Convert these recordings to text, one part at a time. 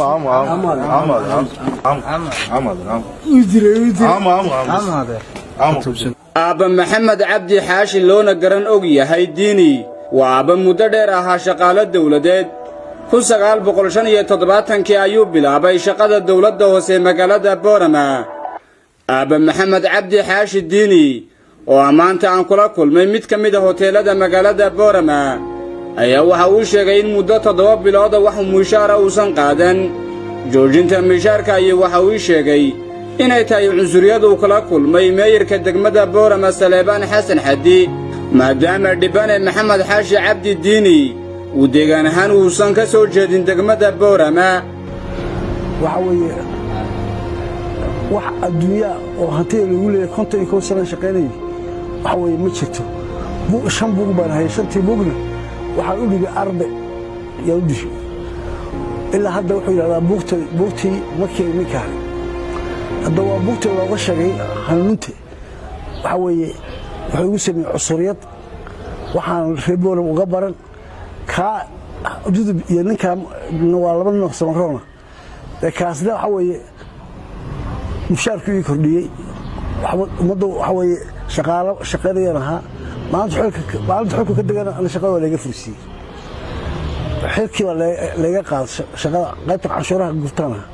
Aamu, aamu, aamu, aamu, aamu, aamu, aamu, aamu, aamu, aamu, aamu. Aabba Maxamed Cabdi Xaashi, loona garan og yahay Diini, waa aabba muddo dheer ahaa shaqaalo dawladeed. 1975-kii ayuu bilaabay shaqada dawladda hoose magaalada Boorama. Aabba Maxamed Cabdi Xaashi Diini, oo ammaanta aan kula kulmay mid ka mid a hoteelada magaalada Boorama, ayaa waxa uu sheegay in muddo 7 bilooda wax mushaara uusan qaadan. Joojinta mishaarka ayuu waxa uu sheegay inay tahay cunsuriyad uu kala kulmay meeyarka degmada Boorama, Saleebaan Xasan Xaddi, maadaama dhibane Maxamed Xaashi Cabdi Diini uu deegaan ahaan uusan ka soo jeedin degmada Boorama. Waxa weeye, wax adduunyaa oo hantida lagu leeyahay, 51 sana shaqaynayay, waxa weeye ma jirto. Shan buug baan hayay. Shantii buugna waxaan u dhibay arbe yaan u dhibay. Ilaa hadda wuxuu yidhahdaa buugta, buugtii ma keenin ninkaani. Hadda waa buugtii looga sheegay hanuuninta. Waxa weeye, wuxuu igu sameeyey cusuriyad waxaan reer Booram uga baran. Kaa Dudub iyo ninkaa waa laba nin oo Samaroona. Dee kaasna waxa weeye mushaarku ii kordhiyey. Ummadda waxa weeye shaqaalo shaqaynayaan ahaa. Maalinta xilku ka degana ana shaqada waa layga fursiiyey, xilkii baa layga qaaday. Shaqada qaybta canshuuraha gurtaan ahaa.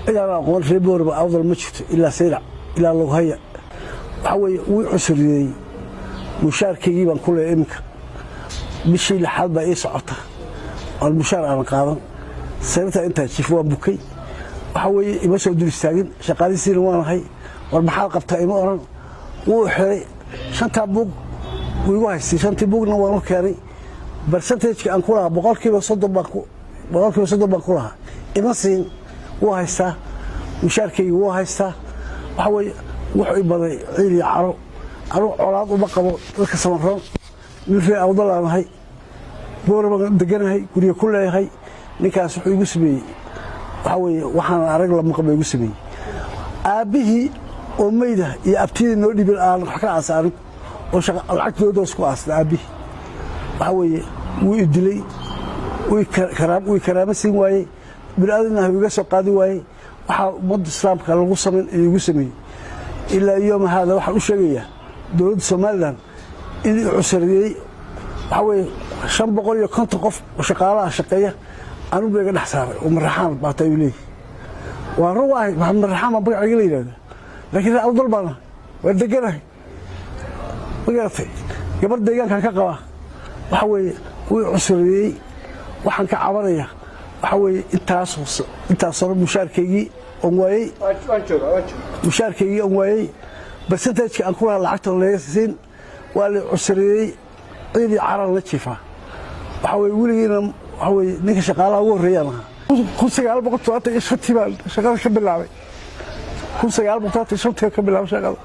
Cidaan aqoon reer Boorama, Awdal ma jirto, ilaa Saylac ilaa Lughaya. Waxa weeye wuu cusuriyeey. Mushaarkaygii baan ku leeyahay. Iminka bishii lixaad baa ii socota oon mushaar aanan qaadan. Sariirta intaa jiif waan bukay. Waxa weeye ima soo dul istaagin, shaqaalisiina waanahay. War maxaad qabtaa ima odhan. Wuu xiray. Shantaa buug wuu igu haystay. Shantii buugna waan u keenay. Percentage-ka aan ku lahaa 30% baan ku, 30% baan ku lahaa, ima siin. Wuu haystaa mushaarkayga, wuu haystaa. Waxa weeye wuxuu i baday ciil iyo caro. Anugu colaad uma qabo dadka Samaroon. Nin reer Awdalaan ahay, Boora baan deganahay, guryo ku leeyahay. Ninkaas wuxuu igu sameeyey, waxa weeye waxaan arag la maqan ba igu sameeyey. Aabbihii oo meyda iyo abtiyadii noo dhibin aan wax ka aasa anigu oo lacag dowladda hoos ku aasna aabbihii. Waxa weeye wuu i dilay, wuu i karaamo siin waayey, bini'aadamna iga soo qaadi waayey. Waxaa ummadda islaamka lagu samayn ayuu igu sameeyey. Ilaa yooma haada waxaan u sheegayaa dowladda Somaliland in i cusriyey. Waxaa weeye 550 qof oo shaqaalaha shaqeeya anigu ba iga dhex saaray oo Maraxaan baata ayuu leeyahy. Waa run, waahay Maxamed Maraxaan baa magacayga la yidhahda, laakiin reer Awdal baana waa deganahay. Ma garatay? Gabar deegaankan ka qabaa. Waxa weeye wuu cusriyey. Waxaan ka cabanaya waxa weeye intaas sano mushaarkaygii oon waayey, mushaarkaygii oon waayey, percentage-ka aan ku lahaa lacagta laga siin. Waa la cusriyey, ciid iyo caraan la jiifaa. Waxa weye weligiina waxa weye ninka shaqaalaha ugu horreeyaan ahaa. 1975-tii baan shaqada ka bilaabay. 1975-tii ka bilaabay shaqada.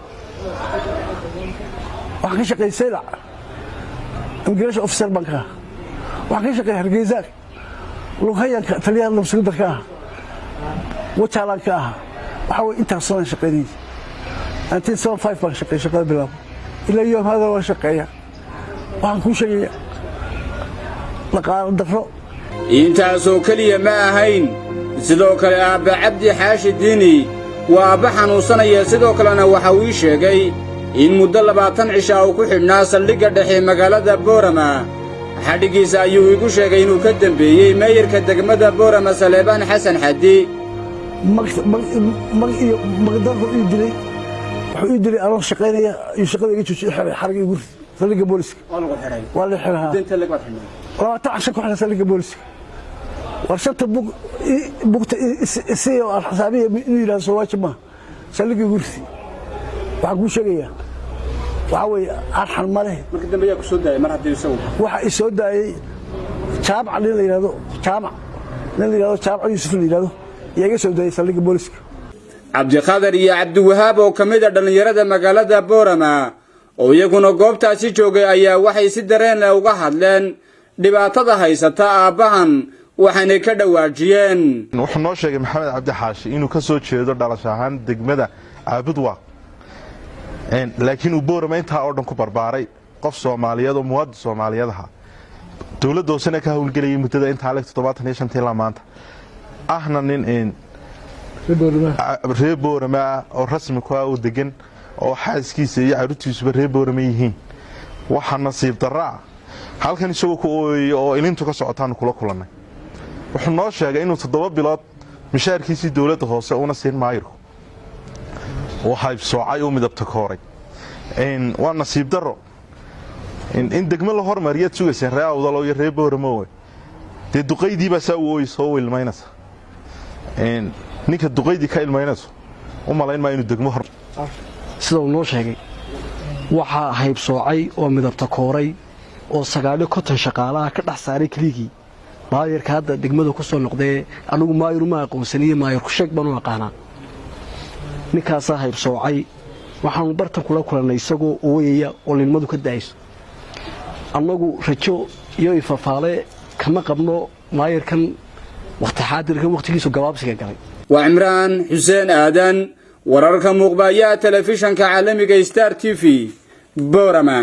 Waxaan ka shaqeeyey Saylac, immigration officer baan ka ahaa. Waxaan ka shaqeeyey Hargeysa, Lughayanka taliyaha nabsugidda ka ahaa, Wajaalaan ka ahaa. Waxaa weye intaas sanaan shaqeynayay. 1975 baan shaqeeyey, shaqada bilaabo. Ilaa yoom hada waan shaqeeya. Waxaan kuu sheegaya dhaqaalo darro. Intaasoo keliya ma ahayn. Sidoo kale aabba Cabdi Xaashi Diini waa aabba xanuunsanaya. Sidoo kalena waxa uu ii sheegay in muddo 20 cisha uu ku xidhnaa saldhigga dhexe magaalada Boorama. Xadhiggiisa ayuu igu sheegay inuu ka dembeeyey meeyarka degmada Boorama, Saleebaan Xasan Xaddi. Mag iyo magdarro ii dilay. Wuxuu ii dilay anoo shaqaynaya ayuu shaqada iga joojiyey, xiray, xarig igu rid saldhigga booliska. Waa la xiray. 20 casho ku xiray saldhigga booliska. War shanta bug, bugta isiyo aan xisaabiya inuu yidhahdo soo waajib maaha. Saldhigga igu ridi. Waxaan kuu sheegayaa waxaa weeye arxan ma leh. Marka dambe yaa ku soo daayay mar haddii isagu? Waxa i soo daayey Jaamac nin la yidhahdo, Jaamac nin la yidhahdo, Jaamac Yuusuf la yidhahdo ayaa iga soo daayey saldhigga booliska. Cabdikhadar iyo Cabdiwahaab oo ka mid a dhallinyarada magaalada Boorama oo iyaguna goobtaasi joogay ayaa waxay si dareen leh uga hadleen dhibaatada haysata aabbahan, waxaanay ka dhawaajiyeen. Wuxuu noo sheegay Maxamed Cabdi Xaashi inuu ka soo jeedo dhalasho ahaan degmada Caabudwaaq, laakiin uu Boorama intaa oo dhan ku barbaaray, qof Soomaaliyeed oo muwaadin Soomaaliyeed ahaa, dowladda hoosena ka howlgelayay muddada intaa leeg, 75-tii ilaa maanta. Ahna nin reer Boorama ah oo rasmi ku ah oo degan oo xaaskiisa iyo carruurtiisuba reer Boorama yihiin. Waxaa nasiib darraa halkan isagoo ku ooyaya oo ilintu ka socotaanu kula kulannay. Wuxuu noo sheegay inuu 7 bilood mishaarkiisii dowladda hoose una siin maayirku uu haybsoocay, uu midabta kooray. Waa nasiib darro in degmo la hormariyaad sugayseen, ree Awdalo iyo ree Booramo. Dee duqaydiibaa saa u ooyi soo ilmaynaysa. Ninka duqaydii ka ilmaynayso u malayn maa inuu degmo hor Sida uu noo sheegay, waxaa haybsoocay oo midabta kooray oo 59 shaqaalaha ka dhex saaray keligii maayarka hadda degmada ku soo noqdee. Anigu maayar uma aqoonsaniyo, maayar kusheeg baan u aqaanaa. Ninkaasaa haybsoocay. Waxaanu bartan kula kulannay isagoo ooyaya oo lilmadu ka da'ayso. Annagu rajo iyo ifafaale kama qabno maayarkan wakhti xaadirkan wakhtigiisu gabaabsiga galay. Waa Cimraan Xuseen Aadan, wararka muuqbayaha telefishanka caalamiga Star TV, Boorama.